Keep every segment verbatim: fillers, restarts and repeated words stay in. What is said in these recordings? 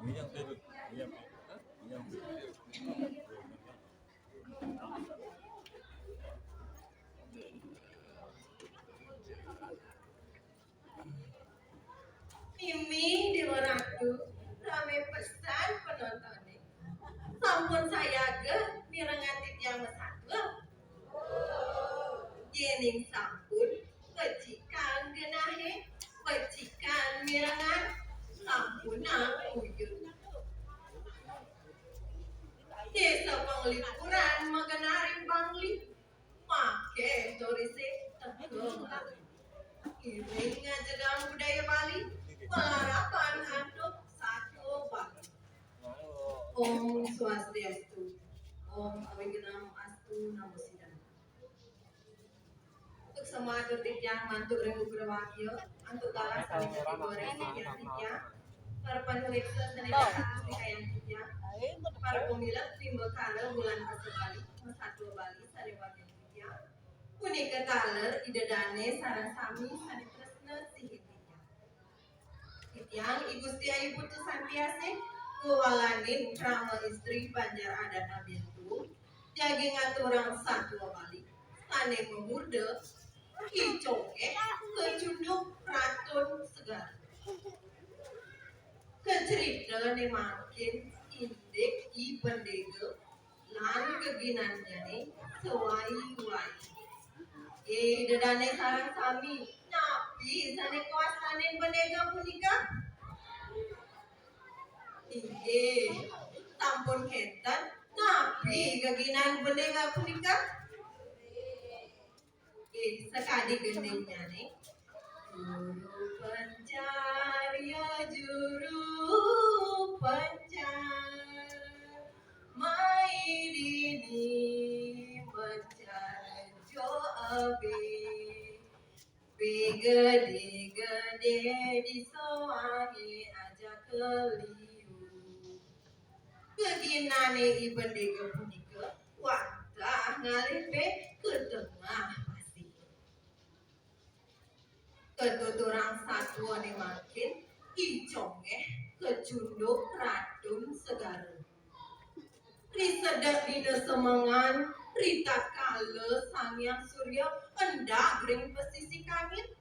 Mimi, Déwa Ratu, ramé pesan penontoné. Sampun sayaga mirengang titiang masatua? Yéning sampun, becikan genahé, becikan mirengang, sampunang uyut. Désa Panglipuran magenaring Bangli, maké turisé teka. Iring ngajegang budaya Bali, malarapan antuk satua Bali. Om Swastiastu, Om Awighnam Astu, Namo Siddham. Antuk semua atur titiang mantuk ring Ugrawagya, antuk galah sané katiga ring titiang, para panuréksa sané kaastikayang titiang, para pamilet Timbakara Bulan Basa Bali, masatua Bali sané wangiang titiang. Punika taler Ida Dané sareng sami sané tresna sihin titiang. Titiang I Gusti Ayu Putu Santiasih, ngwalanin krama istri Banjar Adat Ambientu, jagi ngaturang satua Bali sané mamurda I Congéh Kecunduk Ratun Segara. Kacritané mangkin indik I Bendéga lan geginannyané sawai-wai. Ida Dané sareng sami, napi sané kawastanin Bendéga punika? Inggih, sampun kénten, napi geginan Bendéga punika? Nggih, sakadi gendingnyané. Juru pancarya, juru pancar, mai dini mancar jo abe. Begede-gede di soange aja keliu. Geginané I Bendéga punika wantah ngalih bé ka tengah pasih. Katuturang satuané mangkin, I Congéh Kecunduk Ratun Segara. Ri sedek dina semengan, ritatkala Sang Hyang Surya endag ring pesisi kangin,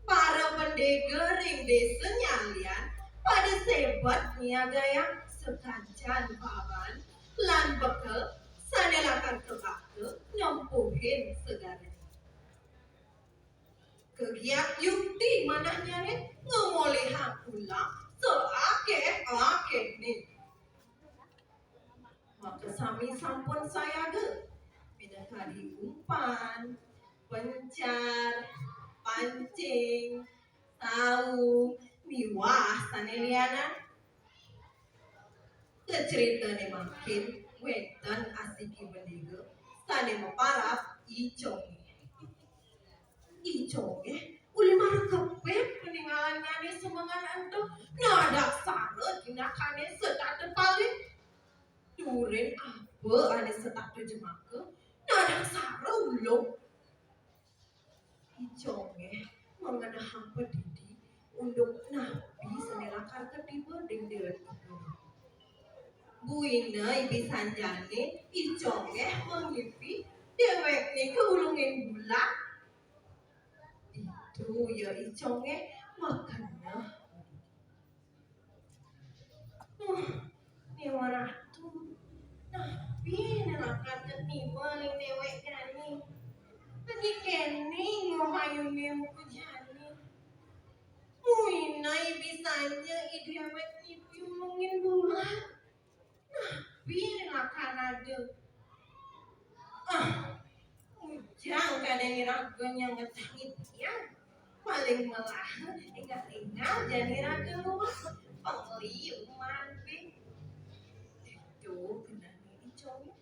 para pendega ring désa nyalian pada sebet niagayang sakancan paban lan bekel sané lakar kabakta nempuhin segarané. Kagiat yukti manahnyané ngamolihang ulam saakeh-akehné. Makasami sampun sayaga, minakadi umpan, pencar, pancing, sau, miwah sané lianan. Kacritané mangkin wénten asiki bendéga sané maparab I Congéh. I Congéh uli marakepit paningalannyané semengan ento, nah daksara tinakané setata paling. Durin apa ané setata jemaka, nah daksara ulung. I Congéh mangenehang padidi unduk napi sané lakar katiba ring déwék. Buina I Bisanjané, I Congéh mangipi déwékné ka ulunging bulan. Ditu ia I Congéh makeneh. Duh, Déwa Ratu, napi né lakar katiba ring déwék jani? Aji kéné ngohayune muka jani. Muinai bisanya i déwék ngipi ulunging bulan. Napi lakar ada? Ah, ujang kadén iraga nyengetang titiang. Paling melah, énggal-énggal jani raga luas, pangliu marbing. Ditu kenehné I Congéh.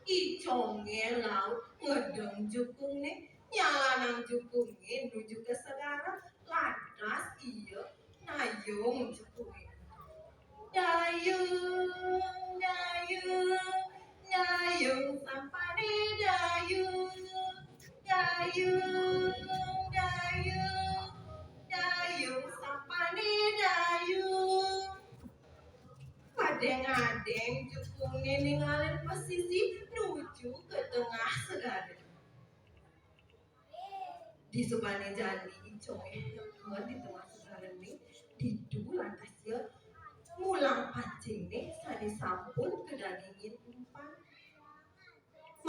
I Congéh laut ngedeng jukungné, nyalanang jukungné nuju ka segara, lantas ia nayung jukungé. Dayung, dayung, dayung sampané dayung. Dayung, dayung, dayung sampané dayung. Ngadéng-ngadéng jukungné ningalin pesisi nuju ka tengah segara. Disubané jani icungé teka di tengah segarané, ditu lantas ia mulang pancingné sané sampun kadagingin umpan.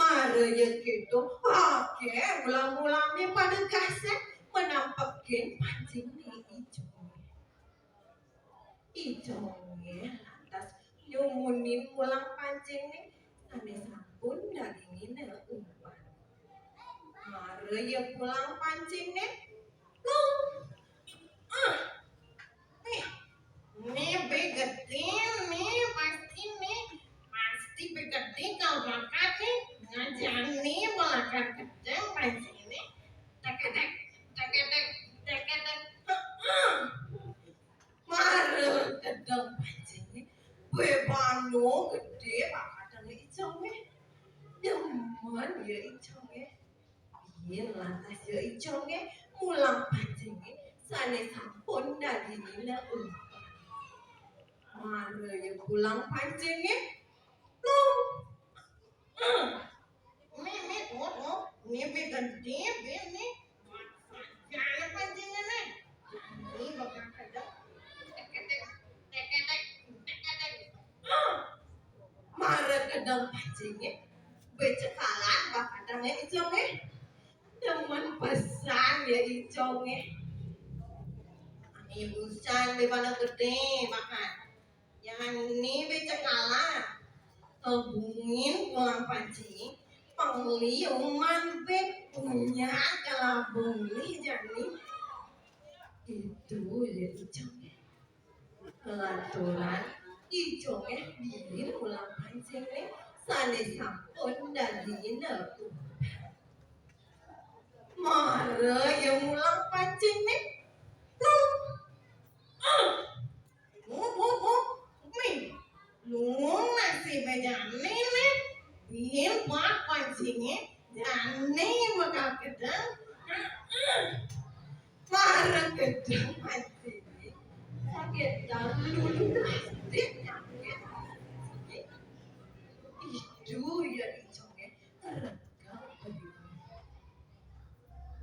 Mara ia kéto, akéh ulam-ulamé pada gasén manampekin pancingné icungé. Icungé lantas nyumunin mulang pancingné sané sampun dagingin umpan. Mara ia mulang pancingné, plung. Ah, nih, nih bé gedé, nih pasti, nih pasti bé gedé kalau bakat, nih. Nah, jani balakat gedé pancingné. Tek, tek, tek, tek, tek, tek. Heeh. Mara kedeng pancingné, bé bano gedé bakatanga icungé. Demen ia icungé. Buin lantas ia icungé mulang pancingé sané sampun dagingina umpan. Mara ia mulang pancingé, plung. Mih, mih, oh, oh, mih, mih gedé, mih, mih. Sajan pancingné. Nih bakal kedeng. Tek, tek, tek, tek, tek, tek. Ah. Mara kedeng pancingé, bé cekalan bakatanga icungé. Demen pesan ia icungé. Ané usan bé bana gedé bakat. Jani bé cekalan. Kebungin pulang pancing, pangli uman bé punya kalabungné jani. Ditu ia icungé. Kelanturan icungé buin mulang pancingné sané sampun dagingina umpan. Mara ia mulang pancingné, plung. Ah. Mu, mu, mu, mi. Lung nasibé jani, né. Buin buat pancingé, jani bakal kedeng. Heeh. Mara kedeng pancingé, saketan lulu plastik nyangkut. Ditu ia icungé.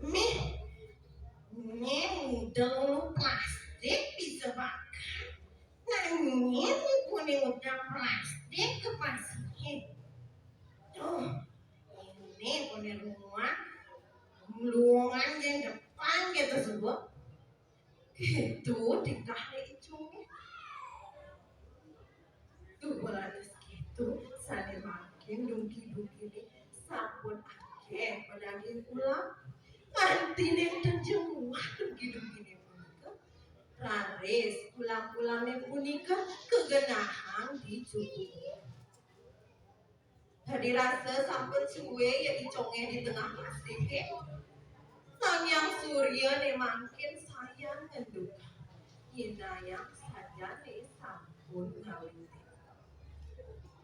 Mih, né mudeng lulu plastik bisa bakal. Nanging ipuné mudeng plastik ka pasiné. Duh, né ipuné rumah, luungan yang depan gitu sebut. Kéto tingkahné icungé. Duh, lantas kéto, sané mangkin dungki-dungkiné sampun akéh madaging ulam. Kanti nénten jemuah dungki-dungkiné punika. Raris ulam-ulamé punika kagenahang di jukungé. Dadi rasa sampun suwé ia icungé di tengah plastiké. Sang Hyang Surya né mangkin sayan ngendukang. Nyinayang sajané sampun ngawiti.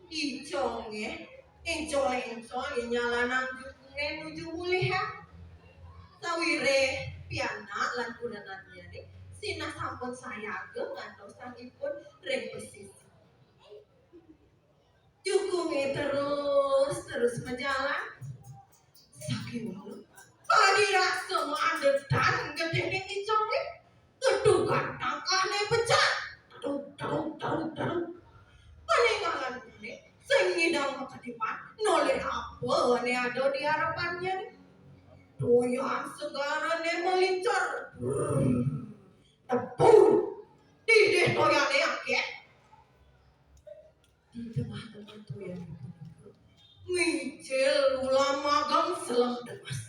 Icungé, éncol-éncol ia nyalanang jukungé nuju mulihang. Sawiréh pianak lan kurenan liané sinah sampun sayaga ngantosang ipun ring pesisi. Jukungé terus-terus majalan. Sakéwala, kadi rasa maandedan gedéné icungé. Ketukan tangkahné pecak. Tadung, tadung, tadung, tadung. Paningalan né sing ngidang makedipan nolih apa ané ada di arepannya. Toyan segarané malincer. Brrr. Tepu. Didih toyané akéh. Di tengah-tengah toyané punika, micil ulam ageng selem demes.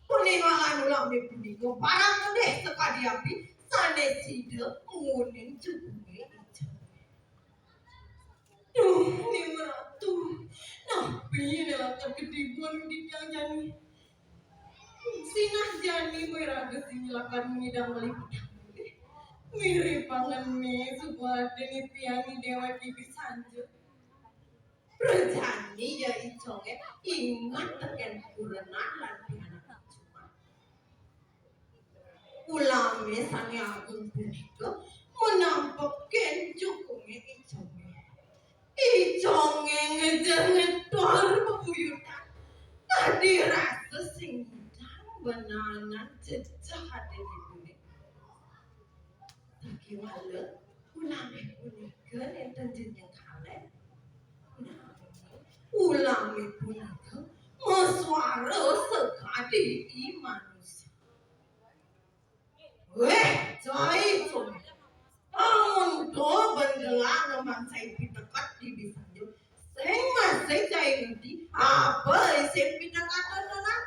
Paningalan ulamé punika parang ngendih sakadi api sané sida nguning jukungé icungé. Duh, Ni Ratu, napi né lakar ketiban titiang jani? Sinah jani maraga sing lakar ngidang malih petang. Mirib banget né suba ada ni tiang ni déwék ibi sanja. Prajani ya icungé inget tekén kurenan lan pianak cuma. Ulamé sané agung punika manampekin jukungé icungé. Icongé ngejer ngedor bebuyutan. Tadi rasa sing ngidang benanan jejeh adenipune. Sakéwala ulame punika nénten jenjang kalih. Nanging ulame punika masuara sakadi i manusa. Wéh, cai cai. Amun to ben gelah ngembang cai piteket di bisanjo. Sing masih cai ngerti apa isin pitekatan to nah?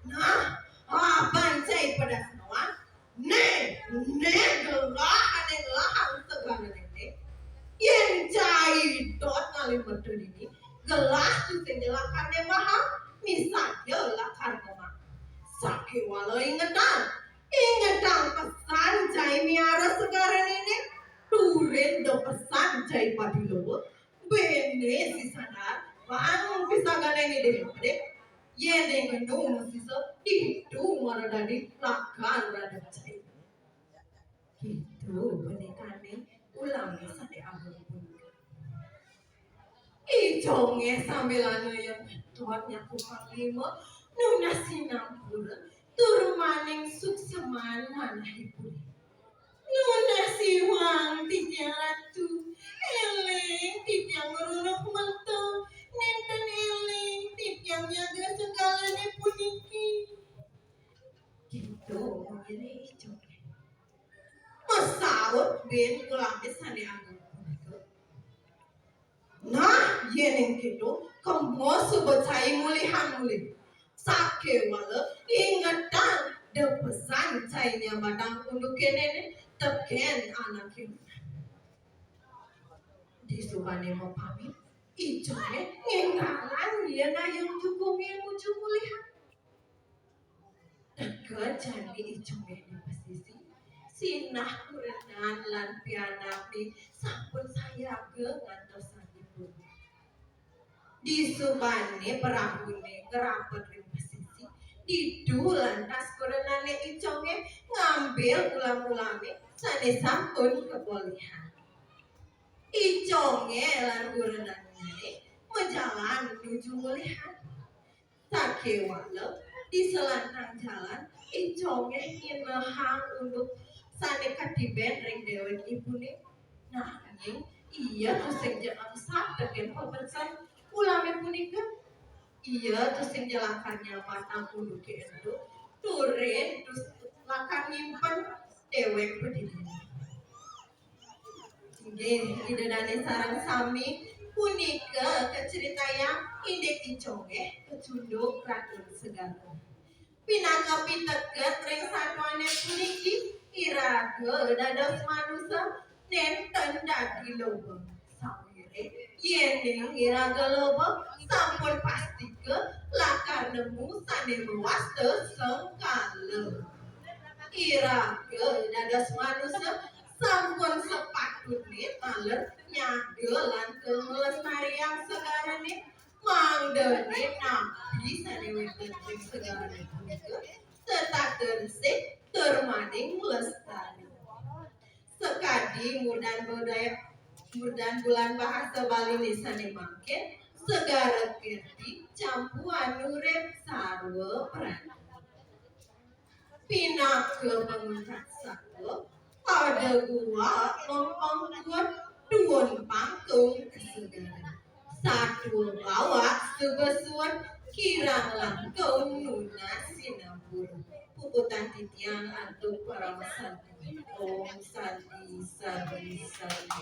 Nah, apa cai pedas nawang? Né, né gelah ané ngelahang segala néné. Yén cai dot ngalih metu dini, gelah tusing lakar né mahal, misaja lakar komang. Sakéwala ingetang, ingetang pesan cai miara segara néné, turin da pesan cai padi loba, béné si sadar, pang pisagané ngidih, Dé. Yén ngenu masisa, ditu mara dadi lakar radep cai. Gitu, benekané ulame sané agung punika. Icongé sambilana yang ngetot nyaku panglima, nunas sinampura, tur maning sukseman manahipun. Nunas iwang titiang Ratu, éling titiang ngrunuk menta, nénten éling titiang nyaga segalané puniki. Gitu, mungkin icongé. Masaut bin kulakis sané agung punika. Nah, yéning kéto, kema suba cai mulihang mulih. Sakéwala ingetang da pesan cai nyambatang unduké néné tekén anaké. Disubané mapamit, icongé ngénggalang yén ayun jukungé nuju mulihang. Teka jani icongé di pasisi, sinah kurenan lan pianakné sampun sayaga ngantosanipun. Disubané prahuné ngrapet ring pasisi, ditu lantas kurenané icongé ngambil ulam-ulamé sané sampun kapolihang. Icongé lan kurenané majalan nuju mulihang. Sakéwala di selantang jalan, icongé nginehang unduk sané katibén ring déwék ipuné. Nanging ia tusing ja angsat tekén pabesen ulamé punika. Ia tusing ja lakar nyambatang unduké ento, turin tus lakar nyimpen déwék padinihné. Inggih, Ida dané sareng sami, punika kacritayang indik icongé kacunduk Ratu Segara. Pinaka piteket ring satuané puniki, iraga dados manusa nénten dadi loba. Sawiréh yéning iraga loba, sampun pastika lakar nemu sané mawasta sengkala. Iraga dados manusa sampun sapatutné taler nyaga lan tur nglestariang segarané, mangdané napi sané wénten ring segarané punika setata resik tur maning lestari. Sakadi murdan budaya, murdan bulan bahasa Baliné sané mangkin, segara kirti campuhan urip sarwa prani. Pinaka panguncak sarwa, pada guak mempang kuat, duun pangkung kasegara. Satua bawak suba suud, kirang langkung nunas sinampura. Puputang titiang antuk parama santi. Om Santi, Santi, Santi.